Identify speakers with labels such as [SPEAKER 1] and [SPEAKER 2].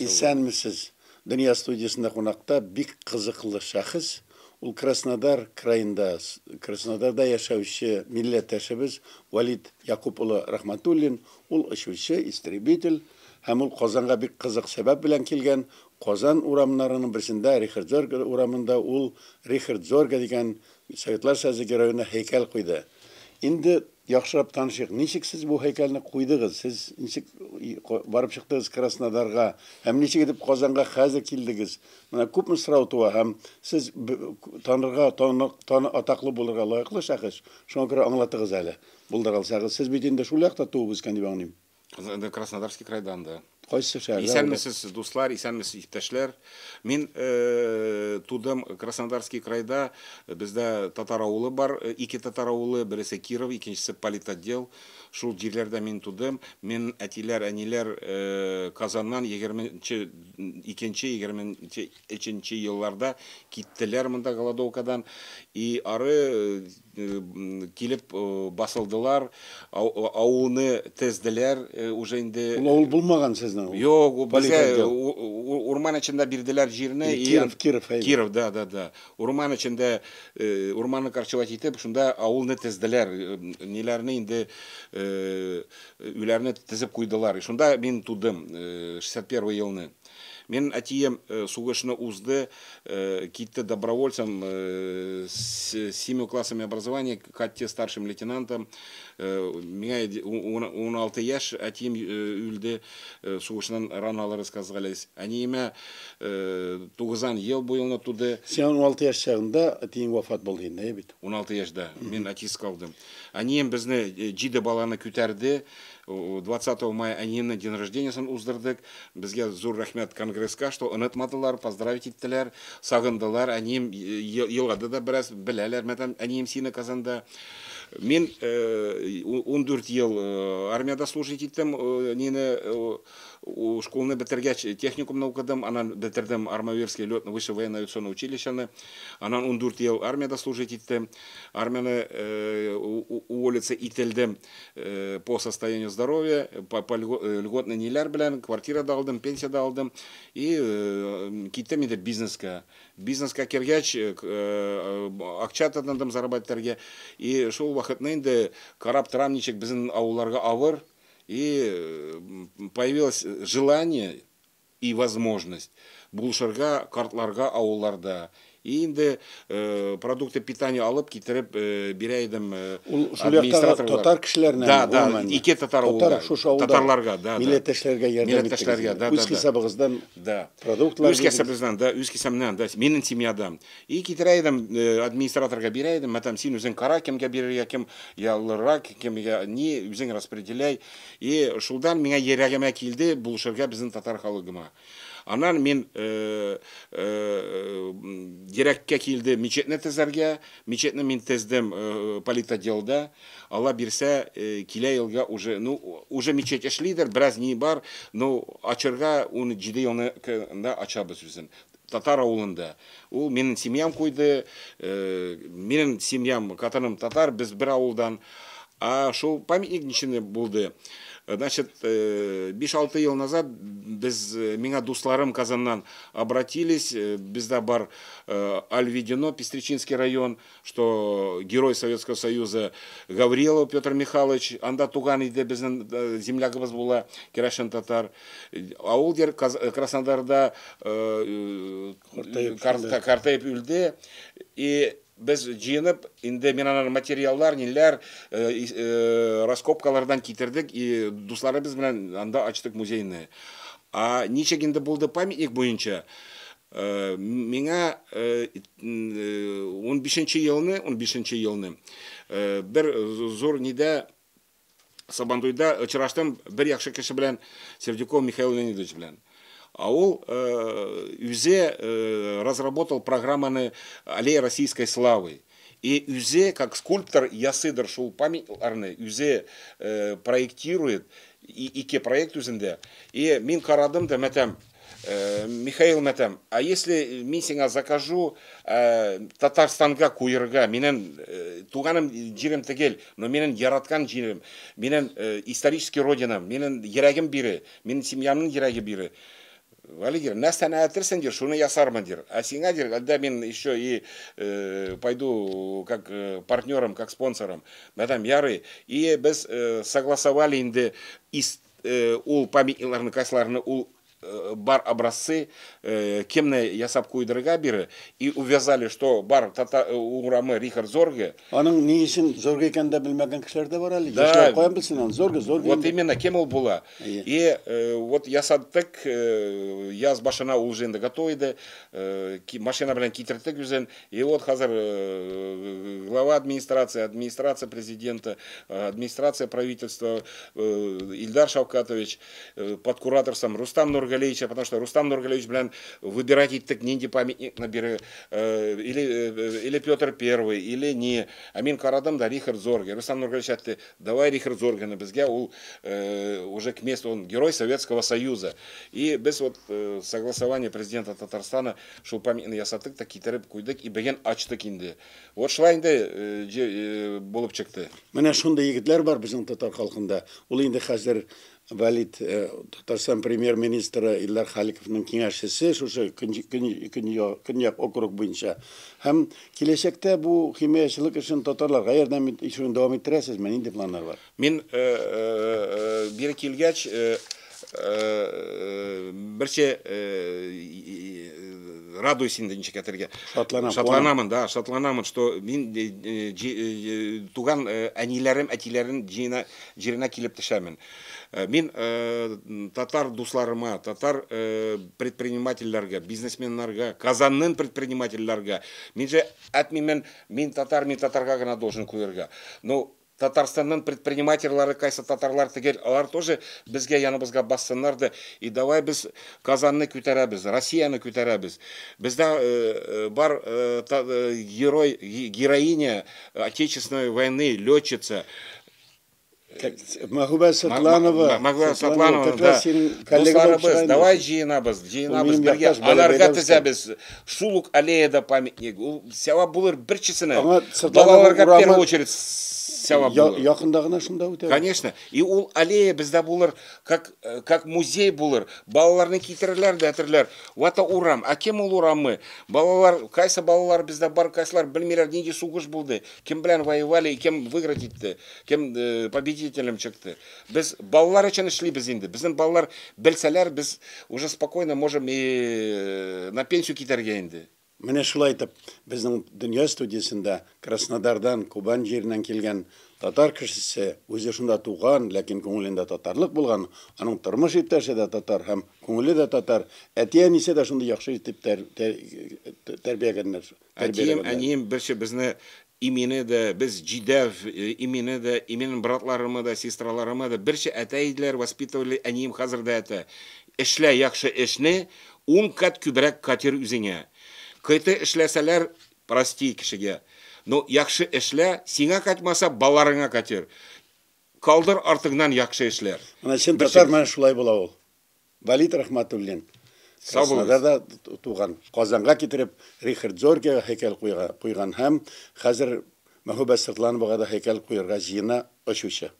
[SPEAKER 1] Исәнмесез. Дөнья студиясендә кунакта бик кызыклы шәхес. Ул Краснодар краенда, Краснодарда яшәүче милләттәшебез Валид Якуп улы Рахматуллин. Ул очучы, истребитель һәм ул Казанга бик кызык сәбәп белән килгән. Казан урамнарының берсендә, Рихард Зорге урамында ул Рихард Зорге дигән Советлар Союзы героена һәйкәл куйды. Инде яхшырап танышыйк. Ничек сез бу һәйкәлне куйдыгыз? Сез ничек барып чыктыгыз Краснодарга? Һәм ничек итеп Казанга хәзер килдегез? Менә күпме сорау туа һәм сез танырга, атаклы булырга лаеклы шәхес. Шуңа күрә аңлатыгыз әле. Булдыра алсагыз. Сез бит инде шул якта туып үскән дип аңлыйм.
[SPEAKER 2] Краснодарский крайдан да.
[SPEAKER 1] Кайсы шәһәрдә?
[SPEAKER 2] Исәнмесез, дуслар, исәнмесез, иптәшләр. Мин тудым Краснодарский крайда. Бездә татар авылы бар, ике татар авылы, бересе Киров, икенчесе политотдел. Шул җирләрдә мин тудым. Мин әтиләр, әниләр Казаннан 22-нче, 23 елларда киттеләр монда голодовкадан. И ары килеп басылдылар, авылны тезделәр уже инде.
[SPEAKER 1] Ул авыл булмаган сезнең?
[SPEAKER 2] Юк, безгә урман эчендә бирделәр җирне.
[SPEAKER 1] Киров, Киров.
[SPEAKER 2] Киров, да, да, да. Урман эчендә, урманны корчевать итеп, шунда авылны тезделәр. Ниләрне инде, өйләрне тезеп куйдылар. Шунда мин тудым, 61 елны. Мин әтием сугышны узды, китте добровольцем с 7 классами образования, катте старшим лейтенантом. Миңа 16 яшь әтием үлде, сугышнан раналары сказались. Әниемә 9 ел бу елны туды.
[SPEAKER 1] Син 16 яшь чагында әтиең вафат булды инде, бит?
[SPEAKER 2] 16 яшьдә мин әтисез калдым. Әнием безне 7 баланы күтәрде. 20 мая әниемнең день рождениесен уздырдык. Безгә зур рәхмәт конгресска, что онытмадылар, поздравить иттеләр, сагындылар. Әнием елгады да бераз беләләр, мәтәм, әнием сине Казанда. Мин 14 ел армияда служить иттем, нине школны бетергәч техникумны укыдым, анан бетердем Армавирский летно высшее военное авиационное училищены. Анан 14 ел армияда служить иттем. Армияны уволиться ителдем по состоянию здоровья, по льготный ниләр белән, квартира да алдым, пенсия да алдым. И киттем инде бизнеска. Бизнеска кергәч, акча тотындым зарабатывать. И шул вакытны инде карап торам, ничек безнең авылларга авыр. И появилось желание и возможность булышырга картларга авылларда. И инде продукты питания алып китереп бирә идем администраторлар.
[SPEAKER 1] Татар кешеләренә?
[SPEAKER 2] Да, да, ике татар авылда. Татарларга, да.
[SPEAKER 1] Милләттәшләргә ярдәм
[SPEAKER 2] Милләттәшләргә, да, да.
[SPEAKER 1] Үз хисабыгыздан продуктлар.
[SPEAKER 2] Үз хисабыбыздан, да, үз хисабымнан, да, минем семьядан. И китерә идем, администраторга бирә идем, мәтәм, син үзең кара, кемгә бирергә, кем яллырак, кемгә ни, үзең распределяй. И шулдан миңа йөрәгемә килде булышырга безнең татар халыгыма. Аннан мин йөрәккә килде мечетне төзәргә. Мечетне мин төздем политотделда. Алла бирсә, килә елга уже, ну, уже мечеть эшлидер, бераз ни бар, но ачырга 17 елны ачабыз үзен. Татар авылында. Ул минем семьям куйды, минем семьям, катыным татар, без бер авылдан. А шул памятник ничек булды? Значит, 5-6 ел назад без, миңа дусларым Казаннан обратились, бездә бар Альвидино, Пестречинский район, что герой Советского Союза Гаврилов Петр Михайлович, анда туган иде, безнең землягыбыз була, керәшен татар. Авыл дер Краснодарда картаеп үлде. И без җыенып, инде мин аннан материаллар, ниләр, раскопкалардан китердек, и дусларыбыз белән анда ачтык музейны. А ничек инде булды памятник буенча? Миңа 15 елны бер зур нидә Сабантуйда очраштым бер яхшы кеше белән, Сердюков Михаил Леонидович белән. А ул үзе разработал программаны «Аллея российской славы». И үзе, как скульптор, ясыдыр шул памятникларны, үзе проектирует, и ике проект үзендә. И мин карадым да, мәтәм, Михаил, мәтәм, а если мин сиңа закажу Татарстанга куерга, минем туганым җирем түгел, но минем яраткан җирем, минем исторический родинам, минем йөрәгем бире, минем семьямның йөрәге бире. Вали, дир, нәрсәне әйтерсең, дир, шуны ясармын, дир. А сиңа, дир, когда мин еще и пойду как партнером, как спонсором. Мадам, ярый. И без согласовали инде ул памятникларны, кайсыларны ул бар образцы, кемне ясап куйдырырга бире, и увязали, что бар тата урамы Рихард Зорге.
[SPEAKER 1] Аның ни өчен Зорге икәнен дә белмәгән кешеләр дә бар әле. Яшьләр каян белсен аны? Зорге, Зорге.
[SPEAKER 2] Вот именно, кем ул була. И вот ясаттык, яз башына ул уже инде готов иде, машина белән китерттек үзен. И вот хәзер глава администрации, администрация президента, администрация правительства, Ильдар Шавкатович, под кураторством Рустам Нургалевича, потому что Рустам Нургалевич белән выбирать иттек, нинди памятник наберы, или Петр Первый, или не. А мин карадым да Рихард Зорге. Рустам Нургалевич әйтте, давай Рихард Зоргены безгә, ул уже к месту, он герой Советского Союза. И без вот согласования президента Татарстана шул памятникны ясаттык та китереп куйдык и бүген ачтык инде. Вот шулай инде булып чыкты.
[SPEAKER 1] Менә шундый егетләр бар безнең татар халкында. Ул инде хәзер Валид Татарстан премьер-министры Илдар Халиковның киңәшчесе шушы көньяк округ буенча. Һәм киләчәктә бу химаячылык эшен татарларга ярдәм итүен дәвам иттерәсезме? Нинди планнар бар?
[SPEAKER 2] Мин бире килгәч, берчә радуюсь инде ничек әйтергә.
[SPEAKER 1] Шатланам,
[SPEAKER 2] Шатланамын, да, шатланамын, что мин туган әниләрем, әтиләрем җиренә килеп төшәмен. Мин татар дусларыма, татар предпринимательләргә, бизнесменнарга, Казанның предпринимательләргә, мин же әйтмимен, мин татар, мин татарга гына должен куярга. Но Татарстанның предпринимательләре кайсы татарлар түгел, алар тоже безгә яныбызга бассыннар да, и давай без Казанны күтәрәбез, Россияне күтәрәбез. Бездә бар герой, героиня Отечественной войны, летчица.
[SPEAKER 1] Мәхүбә Сыртланова.
[SPEAKER 2] Мәхүбә Сыртланова, да. Дусларыбыз, давай җыенабыз, җыенабыз бергә, аларга төзәбез. Шул ук аллеяда памятник. Ул сәвап булыр берчесенә. Балаларга в первую очередь сәвап булыр.
[SPEAKER 1] Якында гына шунда үтә.
[SPEAKER 2] Конечно. И ул аллея бездә булыр, как музей булыр. Балаларны китерерләр дә әтерләр. Вата урам. А кем ул урамы? Балалар, кайсы балалар бездә бар, кайсылар белмиләр, нинди сугыш булды, кем белән воевали, кем выиграть итте, кем победителем чыкты. Без балалар өчен эшлибез инде. Безнең балалар белсәләр, без уже спокойно можем и на пенсию китәргә инде.
[SPEAKER 1] Менә шулай итеп, безнең Дөнья студиясендә Краснодардан, Кубан җиреннән килгән татар кешесе, үзе шунда туган, ләкин күңелендә татарлык булган, аның тормыш иптәше дә татар һәм күңеле дә татар, әти-әнисе дә шундый яхшы итеп тәрбияләгәннәр.
[SPEAKER 2] Әтием, әнием берче безне имине дә, без җидәв, имине дә, иминең братларымы да, сестраларымы да берче әтә иделәр, воспитывали, әнием хәзер дә әтә. Эшлә яхшы эшне, 10 кат күбрәк катер үзеңә. Кыйты эшләсәләр, прости кешегә. Но яхшы эшлә, сиңа кайтмаса, балаларыңа катер. Калдыр артыңнан яхшы эшләр.
[SPEAKER 1] Менә чын татар менә шулай була ул. Валид Рахматуллин.
[SPEAKER 2] Сау булыгыз.
[SPEAKER 1] Краснодарда туган, Казанга китереп Рихард Зоргега һәйкәл куйган һәм хәзер Мәхүбә Сыртлановага да һәйкәл куярга җыена очучы.